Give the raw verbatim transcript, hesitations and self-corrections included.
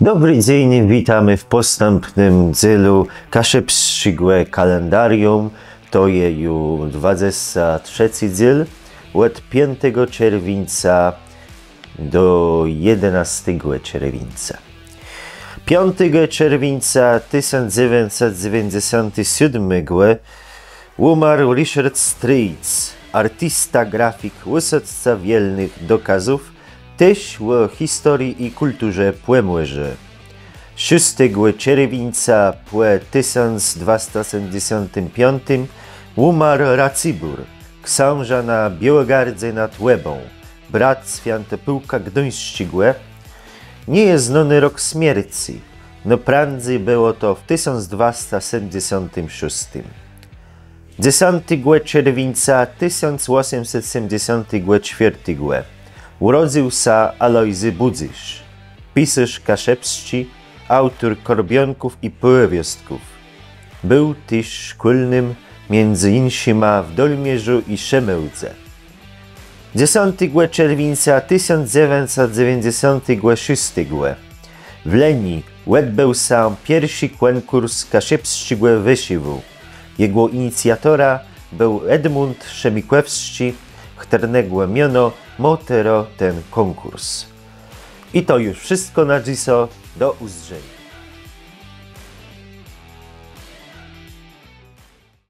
Dobri dzéń, witómë w pòstãpnym dzélu Kaszëbsczégò Kalendarium. To je ju dwadzesti trzecy dzél, òd piątégò czerwińca do jedenôstégò czerwińca. Piątégò czerwińca tësąc dzewiãcset dzewiãcdzesątégò sódmégò ùmarł Riszard Strejc, artista, grafik, wësôdca wielnëch dokôzów, téż ò historii i kùlturze Pòmòrzô. Szóstégò czerwińca pò tësąc dwasta sétmëdzesątim piątim ùmarł Racëbór, ksążã na Biôłogardze nad Łebą, brat Swiãtopôłka Gduńsczégò. Nie je znóny rok smiercë, nôprãdzy bëło to w tësąc dwasta sétmëdzesątim szóstim. Dzesątégò czerwińca tësąc òsemset sétmëdzesątégò czwiôrtégò ùrodzył sã Alojzy Bùdzys, pisôrz kaszëbsczi, aùtór kôrbiónków i pòwiôstków. Béł téż szkólnym, midzë jinszima w Dolmierzu i Szemôłdze. Dzesątégò czerwińca tësąc dzewiãcset dzewiãcdzesątégò szóstégò w Lëni òdbéł sã pierszi kònkùrs kaszëbsczégò wësziwù. Jegò inicjatorã béł Edmùnd Szëmikòwsczi, chtërnégò miono motywùje ten kònkùrs. I to ju wszëtkò na dzysô. Do ùzdrzeniô.